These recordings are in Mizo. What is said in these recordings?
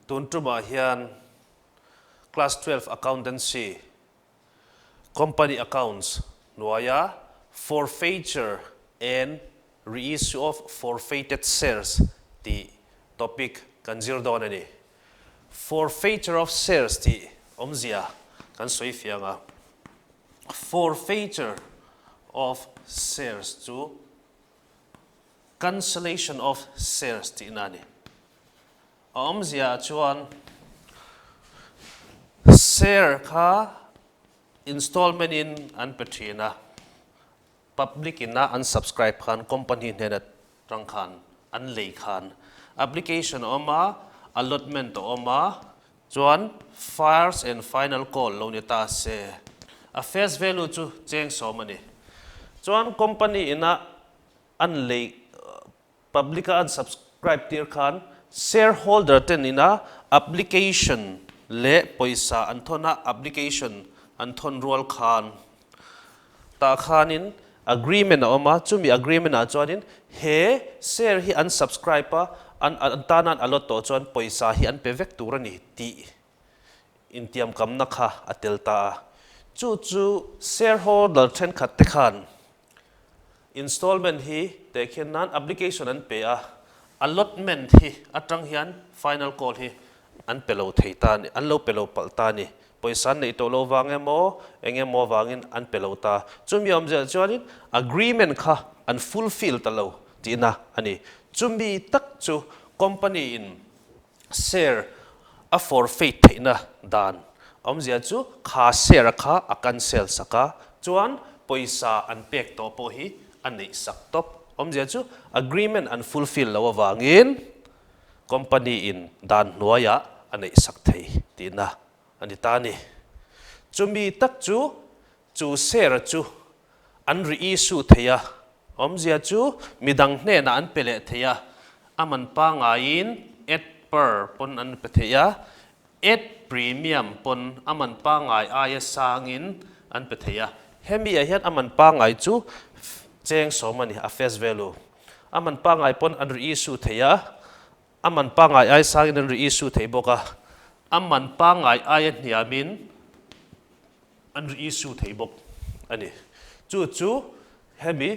Tun tumah hian Class 12 Accountancy, Company Accounts hnuaia Forfeiture and Reissue of Forfeited Shares tih topic kan zir dawn a ni. Forfeiture of Shares tih awmzia kan sawi fiang a. Forfeiture of Shares chu Cancellation of shares tihna a ni. A awmzia ah chuan share kha installment in an pe thin a, public in a an subscribe khan company hnena tang khan an lei khan application a awm a, allotment a awm a, chuan first and final call lo ni ta se a face value chu cheng sawm a ni. Chuan company in a an lei public a an subscribe tir khan shareholder ten ina application leh pawisa an thawn a application an thawn rual khan tah khanin agreement a awm a chumi agreement ah chuanin he share hi an subscribe a an an tana an allot tawh chuan pawisa hi an pe vek tur a ni tih intiamkamna kha a tel ta a chu chu shareholder thenkhat te khan Installment hi tehkhin nan application an pe a, allotment hi atang hian final call hi an pe lo thei ta a ni, an lo pe lo palh ta a ni. Pawisa an neih tawh lo vang emaw, eng emaw vangin an pe lo ta. Chumi awmzia chuanin agreement kha an fulfill ta lo tihna a ni. Chumi tak chu company in share a forfeit theihna dan awmzia chu kha share kha a cancel sak a, chuan pawisa an pek tawh pawh hi a neih sak tawp. Awmzia chu agreement an fulfill loh avangin company in dan hnuaiah a neih sak thei tihna a ni ta a ni. Chumi tak chu chu share chu an reissue thei a, awmzia chu midang hnenah an pe leh thei a, a man pangaiin at per pawn an pe thei a, at premium pawn a man pangai aia sangin an pe thei a. Hemi ah hian a man pangai chu cheng sawm a ni, a face value. A man pangai pawn an reissue thei a, a man pangai aia sangin an reissue thei bawk a, a man pangai aia hniamin an reissue thei bawk a ni. Chu chu hemi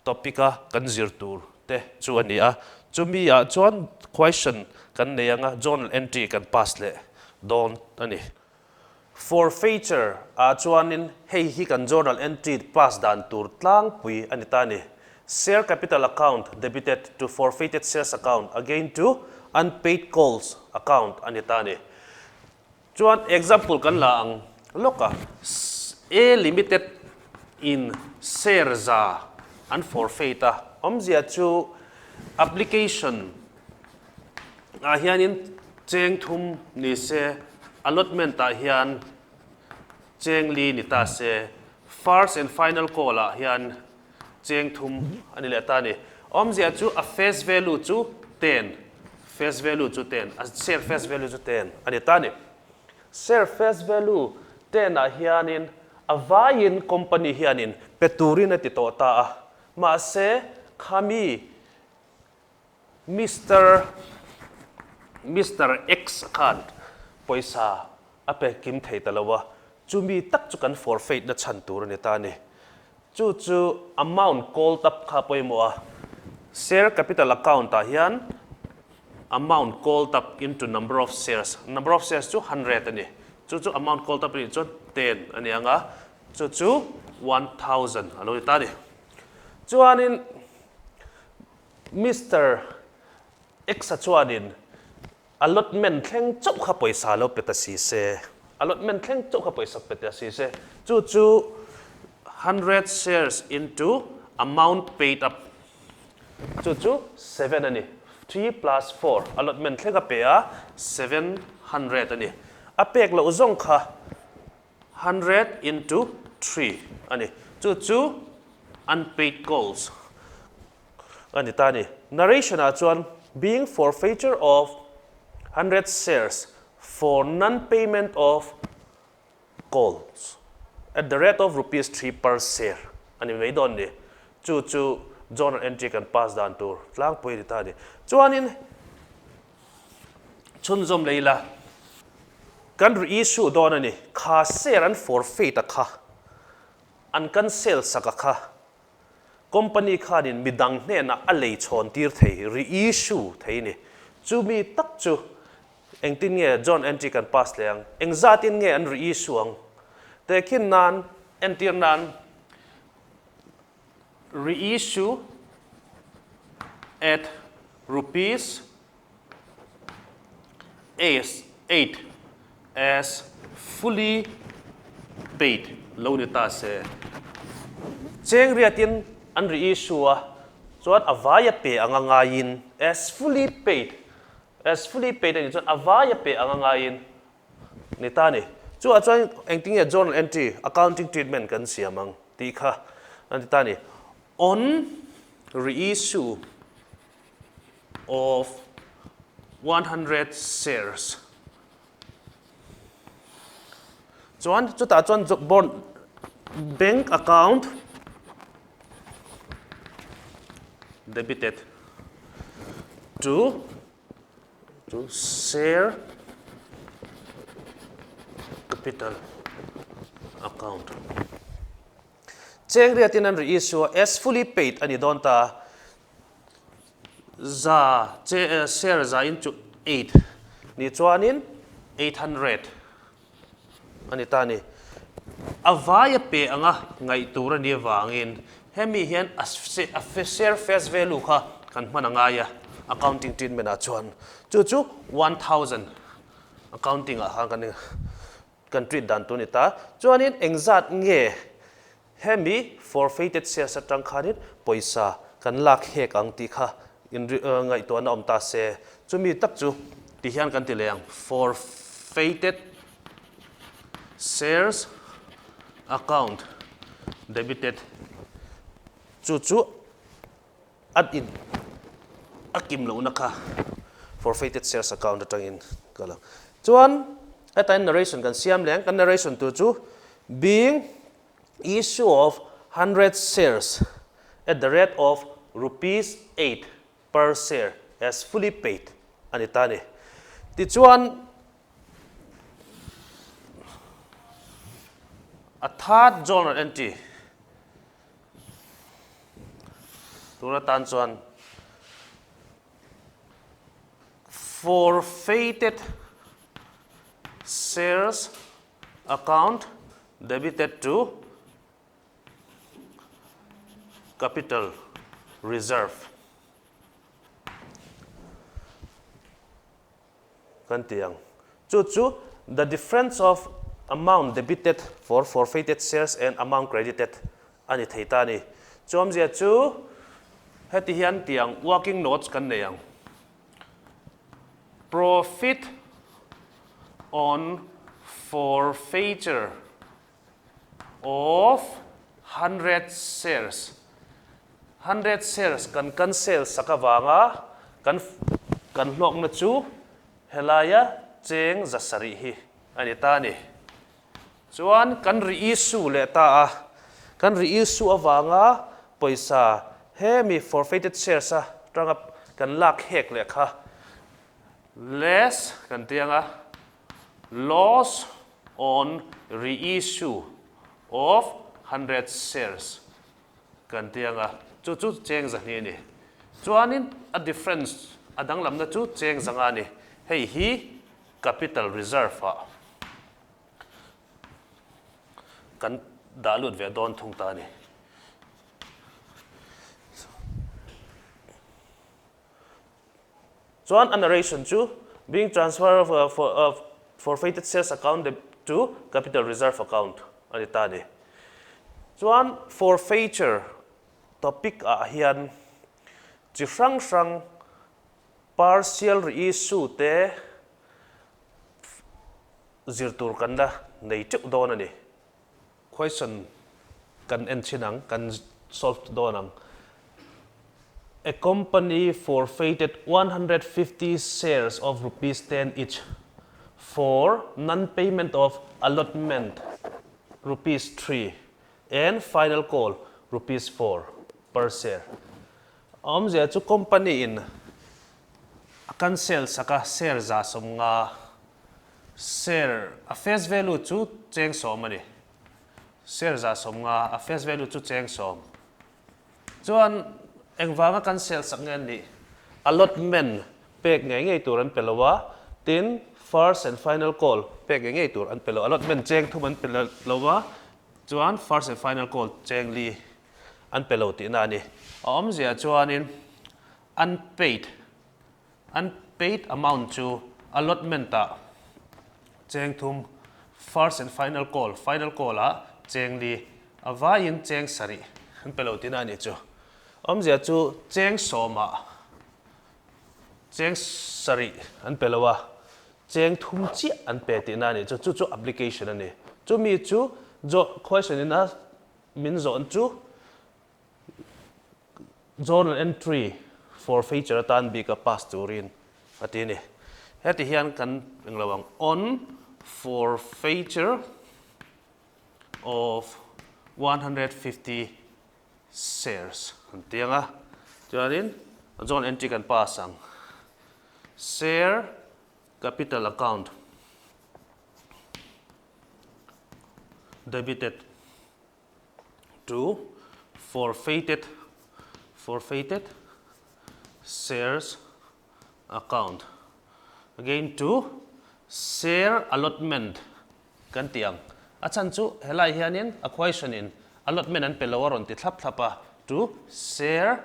topic a kan zir tur te chu a ni a. Chumi ah chuan question kan nei anga journal entry kan pass leh dawn a ni. Forfeiture ah chuanin hei hi kan journal entry pass dan tur tlangpui a ni ta a ni. Share capital account debited to forfeited shares account again to unpaid calls account a ni ta a ni. Chuan example kan la ang lawk a, A Limited in share za an forfeit a, awmzia chu application ah hianin cheng thum ni se, allotment ah hian cheng li ni ta se, first and final call ah hian cheng thum a ni leh ta a ni. Awmzia chu a face value chu ten, face value chu ten, a share face value chu ten a ni ta a ni. Share face value ten ah hianin a vaiin company hianin pe turin a ti tawh ta a, mahse khami Mister Mister X khan pawisa a pe kim thei ta lo a, chumi tak chu kan forfeit na chhan tur a ni ta a ni. Chu chu amount called up kha pawimawh a, share capital account ah hian amount called up into number of shares, number of shares chu 100 a ni, chu chu amount called up a nih chuan 10 a ni ang a, chu chu 1000 a lo ni ta a ni. Chuanin Mister X-a chuanin allotment thleng chauh kha pawisa lo pe ta si se, allotment thleng chauh kha pawisa pe ta si se, chu chu 100 shares into amount paid up, chu chu 7 a ni, 3 plus 4, allotment thleng a pe a, 700 a ni. A pek loh zawng kha 100 into 3 a ni. Chu chu unpaid calls a ni ta a ni. Narration ah chuan being forfeiture of 100 shares for non-payment of calls at the rate of rupees 3 per share a ni mai dawn ni. Chu chu journal entry kan pass dan tur tlangpui a ni ta a ni. Chuanin. Chhunzawm lei la, kan reissue dawn a ni. Kha share an forfeit a kha, an cancel sak a kha, company khanin midang hnenah a lei chhawn tir thei, reissue thei a ni. Chumi tak chu engtin nge John entry kan pass leh ang? Engzatin nge an reissue ang? Tehkhin nan, entir nan, reissue at rupees 8 as fully paid lo ni ta se. Cheng riatin an reissue a, chuan a vaia pe anga ngaiin as fully paid, as fully paid a nih chuan a vaia pe anga ngaiin ni ta ni. Chuvah chuan engtinge journal entry, accounting treatment kan siam ang tih kha an ti ta ni. On reissue of 100 shares chuan chutah chuan bond bank account debited to to share capital account. Cheng riatin an reissue a, as fully paid a ni dawn ta. Za che share za in chu 8 ni chuanin 800 a ni ta a ni. A vaia pe anga ngaih tur a ni avangin hemi hian a share face value kha kan hman a ngai a, accounting treatment ah chuan chu chu 1000 accounting ah khan kan Kan treat dan tur a ni ta. Chuanin engzat nge hemi forfeited shares atang khanin pawisa kan lak hek ang tih kha ngaihtuahna awm ta se. Chumi tak chu ti hian kan ti leh ang, forfeited shares account debited chu chu a in a kim lohna kha forfeited shares account atangin ka lang. Chuan hetain narration kan siam leh ang, kan narration tur chu being issue of 100 shares at the rate of rupees 8 per share as fully paid a ni ta a ni. Tichuan a third journal entry Tun atan chuan forfeited shares account debited to capital reserve kan ti ang. Chu chu the difference of amount debited for forfeited shares and amount credited a ni thei ta a ni. Chu awmzia chu heti hian ti ang, working notes kan nei ang. Profit on forfeiture of 100 shares, 100 shares kan cancel sak avanga kan kan hlawkna chu helaia cheng 700 hi a ni ta a ni. Chuan kan reissue leh ta a, kan reissue avanga pawisa hemi forfeited shares a tanga kan lak hek leh kha less kan ti anga loss on reissue of 100 shares kan ti anga chu chu cheng 200 a ni. Chuanin a difference a danglamna chu cheng 500 a ni. Hei hi capital reserve ah kan dah lut ve dawn thung ta a ni. Chuan a narration chu being transfer of forfeited shares account to capital reserve account a ni ta a ni. Chuan forfeiture topic ah hian chi hrang hrang partial reissue te zir tur kan la nei teuh dawn a ni. Question kan en chhin ang, kan solve dawn ang. A company forfeited 150 shares of rupees 10 each for non-payment of allotment rupees 3 and final call rupees 4 per share. A awmzia chu company in. A cancel sak a, share 150, share a face value chu cheng 10 a ni. Share 150, a face value chu cheng 10. Chuan engvanga cancel sak nge an nih? Allotment pek ngei ngei tur an pe lo a, tin first and final call pek ngei ngei tur an pe lo. Allotment cheng 3 an pe lo a, chuan first and final call cheng 4 an pe lo tihna a ni. A awmzia chuanin unpaid unpaid amount chu allotment ah cheng 3, first and final call final call ah cheng 4, a vaiin cheng 7 an pe lo tihna a ni chu. Awmzia chu cheng 10 ah cheng 7 an pe lo a, cheng 3 chiah an pe tihna a ni chu. Chu chu application a ni. Chumi chu question in a min zawn chu Journal entry forfeiture atan bik a pass turin a ti a ni. Heti hian kan englo ang on forfeiture of 150 shares an ti ang a. Chuanin journal entry kan pass ang. Share capital account debited to forfeited forfeited shares account again to share allotment kan ti ang a chhan chu helai hianin a question in allotment an pe lo a rawn ti thlap thlap a to share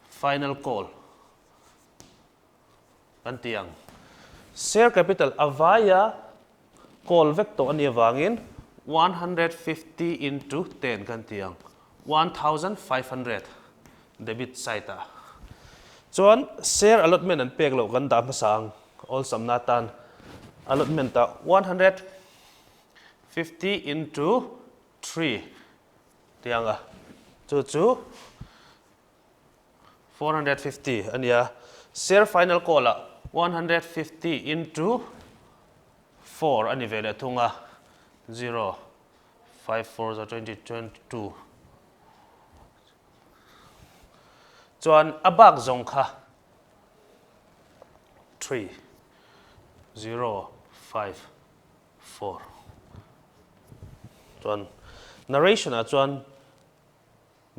final call kan ti ang. Share capital a vaia call vek tawh a nih avangin 150 into 10 kan ti ang, 1500 debit side ah. Chuan share allotment an pek loh kan dah hmasa ang awlsamna atan allotment ah 150 into 3 ti ang a, chu chu 450 a nia. Share final call ah 150 into 4 a ni ve leh thung a, 0, 5, 4 za 20, 22. Chuan a bak zawng kha 3, 0, 5, 4. Chuan narration ah chuan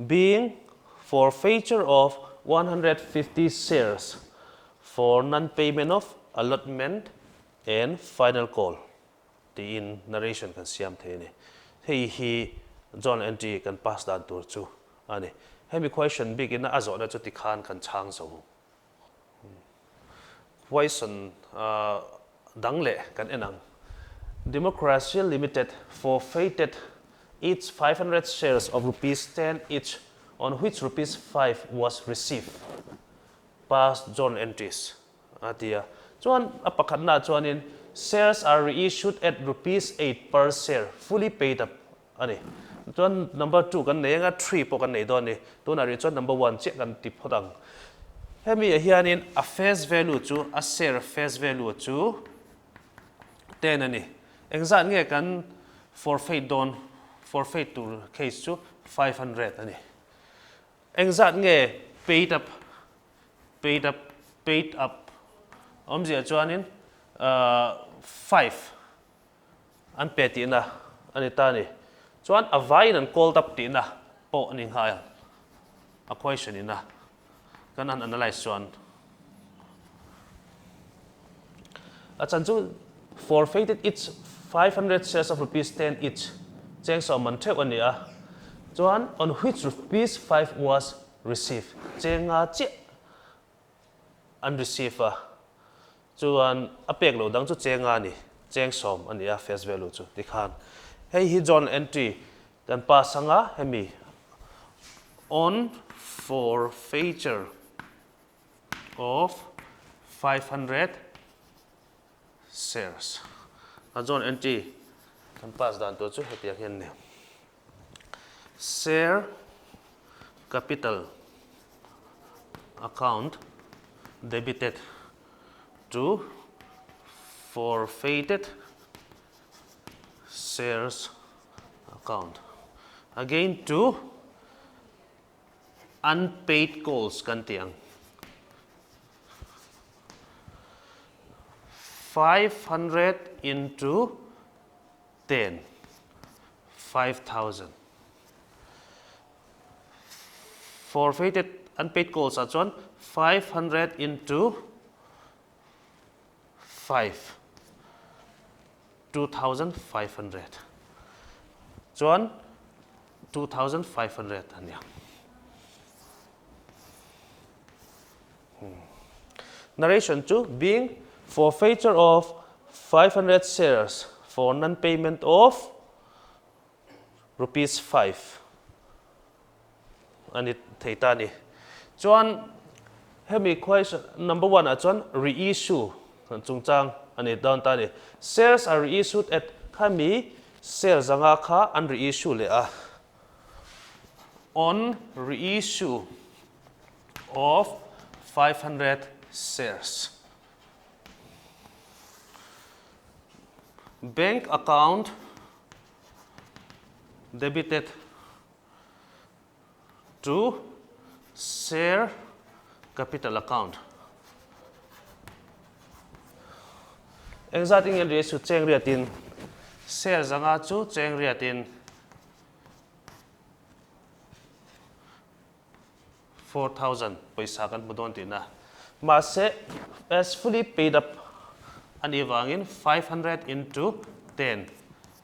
Being forfeiture of 150 shares for non-payment of allotment and final call tiin narration kan siam thei a ni. Hei hi John Entry kan pass dan tur chu a ni. Hemi question bikin a zawhna chu tikhan kan chhang zo. Question dang leh kan en ang. Democracy Limited forfeited its 500 shares of rupees 10 each on which rupees 5 was received. Past journal entries a ti a. Chuan a pakhatnaah chuanin shares are reissued at rupees 8 per share fully paid up a ni. Chuan number 2 kan nei anga 3 pawh kan nei dawn a ni. Tunah rih chuan number 1 chiah kan ti phawt ang. Hemi ah hianin a face value chu a share face value chu 10 a ni. Engzat nge kan forfeit dawn? Forfeit tur case chu 500 a ni. Engzat nge paid up? Paid up paid up awmzia chuanin 5 An pe tihna a ni ta a ni. Chuan a vaiin an called up tihna pawh a ni nghal a question ina kan han analyse chuan. A chan chu forfeited each 500 shares of rupees 10 each cheng 10 man theuh a ni a. Chuan on which rupees 5 was received cheng 5 chiah an receive a, chuan a pek loh dang chu cheng 5 a ni, cheng 10 a ni a face value chu tikhan hei hi journal entry kan pass anga hemi on forfeiture of 500 shares a journal entry kan pass dan tur chu hetiang hian a ni. Share capital account debited to forfeited shares account again to unpaid calls kan tih ang. 500 into 10, 5000. Forfeited unpaid calls ah chuan 500 into 5, 2500. Chuan 2500 a nia. Narration chu being forfeiture of 500 shares for non-payment of rupees 5 a ni thei ta a ni. Chuan hemi question number one ah chuan reissue chungchang a ni dawn ta a ni. Shares are reissued at khami share zanga kha an reissue leh a. On reissue of 500 shares. Bank account debited to share capital account. Engzat eng ri chu cheng riatin share zanga chu cheng riatin 4000 pawisa kan hmu dawn tihna. Mahse, as fully paid up a nih vangin 500 into 10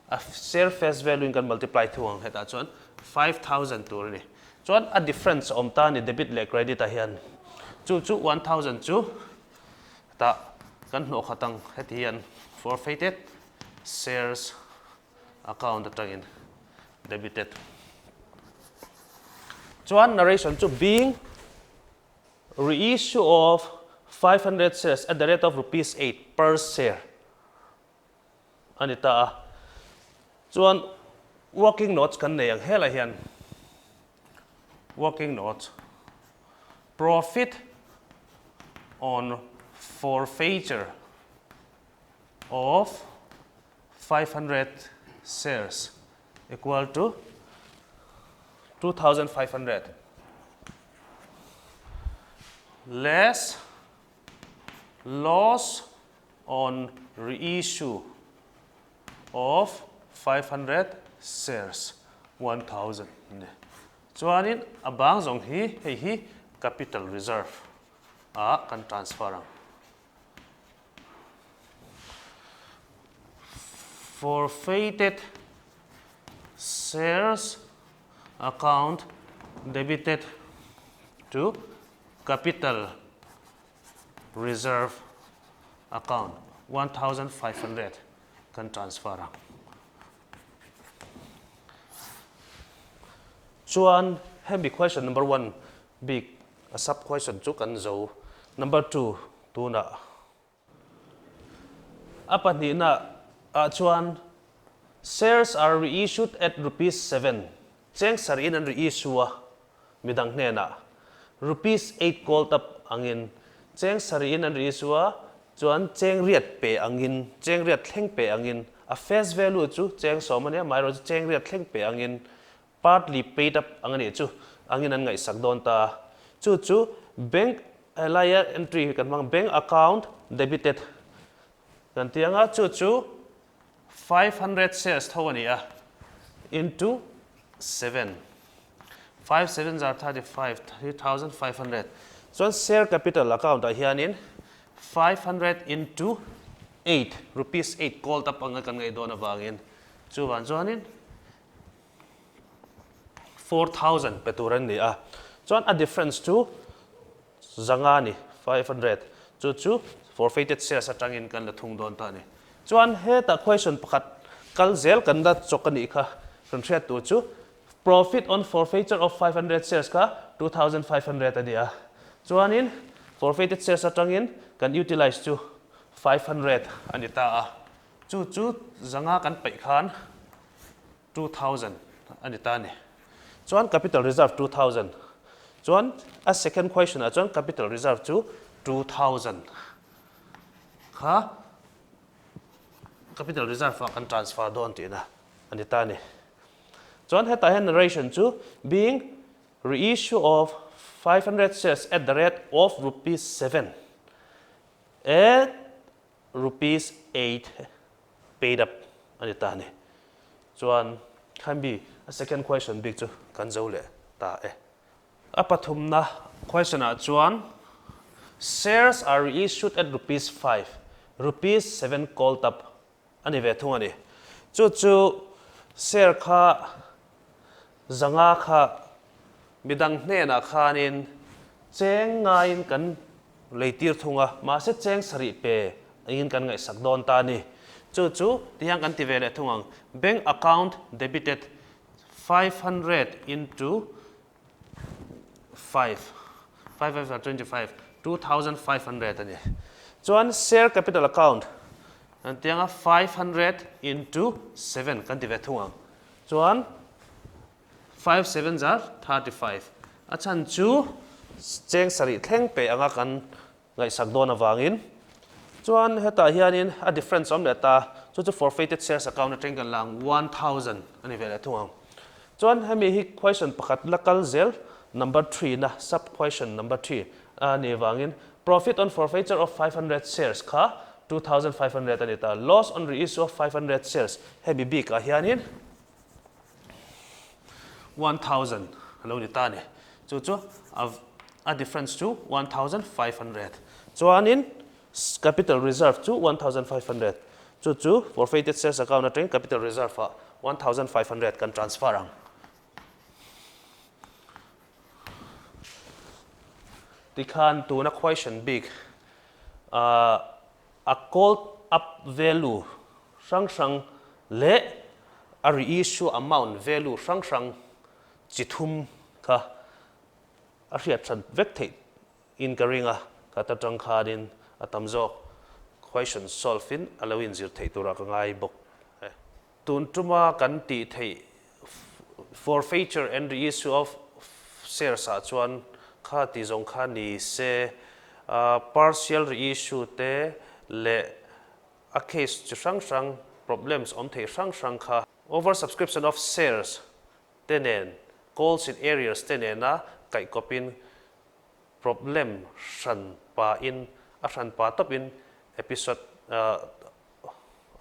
a share face value in kan multiply thung ang hetah chuan 5000 tur a ni. Chuan a difference a awm ta a ni debit leh credit ah hian. Chu chu 1000 chu hetah kan hnawh khat ang heti hian forfeited shares account atangin debited. Chuan narration chu being reissue of 500 shares at the rate of rupees 8 per share a ni ta a. Chuan working notes kan nei ang helai hian working notes profit on forfeiture of 500 shares equal to 2500 less loss on reissue of 500 shares 1000 chuanin a bang zawng hi hei hi capital reserve ah kan transfer ang. Forfeited shares account debited to capital reserve account 1500 kan transfer ang. Chuan hemi question number one bik a sub question chu kan zo. Number two tunah a pahnihna ah chuan shares are reissued at rupees 7 cheng sarih in an reissue a midang hnenah rupees 8 called up angin cheng sarih in an reissue a chuan cheng riat pe angin cheng riat thleng pe angin a face value chu cheng sawm ania amaherawhchu cheng riat thleng pe angin Partly paid up ang a nih chu angin an ngaihsak dawn ta a. Chu chu bank helaia entry hi kan hmang bank account debited kan ti ang a, chu chu 500 shares tho a ni a into 7, 5 sevens are 35, 3500. Chuan share capital account ah hianin 500 into 8, rupees 8 called up anga kan ngaih dawn avangin chuvan chuanin 4000 pe tur an ni a, chuan a difference chu zanga a ni, 500, chu chu forfeited shares atangin kan la thung dawn ta a ni. Chuan hetah question pakhat kal zel kan la chawk a nih kha kan hriat tur chu profit on forfeiture of 500 shares kha 2500 a ni a, chuanin forfeited shares atangin kan utilize chu 500 a ni ta a, chu chu zanga kan paih khan 2000 a ni ta a ni. Chuan capital reserve 2000. Chuan a second question ah chuan capital reserve chu 2000 kha capital reserve ah kan transfer dawn tihna a ni ta a ni. Chuan hetah hian narration chu being reissue of 500 shares at the rate of rupees 7 at. rupees 8 paid up a ni ta a ni. Chuan khami a second question bik chu kan zo leh ta e. A pathumna question ah chuan shares are reissued at rupees 5, rupees 7 called up a ni ve thung a ni. Chu chu share kha 500 kha midang hnenah khanin cheng ngaiin kan lei tir thung a, mahse cheng sarih pe angin kan ngaihsak dawn ta a ni. Chu chu tihian kan ti ve leh thung ang, Bank account debited 500 into 5, 5 5 are 25, 2500 a ni. Chuan share capital account kan ti anga 500 into 7 kan ti ve thung ang. Chuan 5 sevens are 35 a chhan chu cheng sarih thleng pe anga kan ngaihsak dawn avangin chuan hetah hianin a difference awm leh ta chu chu forfeited shares account atang kan la ang 1000 a ni ve leh thung ang. Chuan hemi hi question pakhat la kal zel number 3 na sub question number 3 a ni avangin profit on forfeiture of 500 shares kha 2500 a ni ta loss on reissue of 500 shares hemi bikah hianin 1000 a lo ni ta a ni. Chu chu a difference chu 1500. Chuanin capital reserve chu 1500. Chu chu forfeited shares account atangin capital reserve ah 1500 kan transfer ang. Tikhan tuna question bik a called up value hrang hrang leh a reissue amount value hrang hrang chi thum kha a hriat hran vek theih in ka ring a, ka ta tang khanin a tam zawk question solve in a lo inzir theih turah ka ngai bawk e. Tun tuma kan tih theih forfeiture and reissue of shares ah chuan kha ti zawng kha ni se, partial reissue te leh a case chi hrang hrang problems awm thei hrang hrang kha over subscription of shares te nen calls in arrears te nena kaihkawpin problem hran pa in a hran pa tawpin episode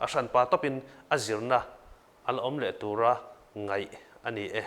a hran pa tawpin a zirna a la awm leh tura ngaih a ni e.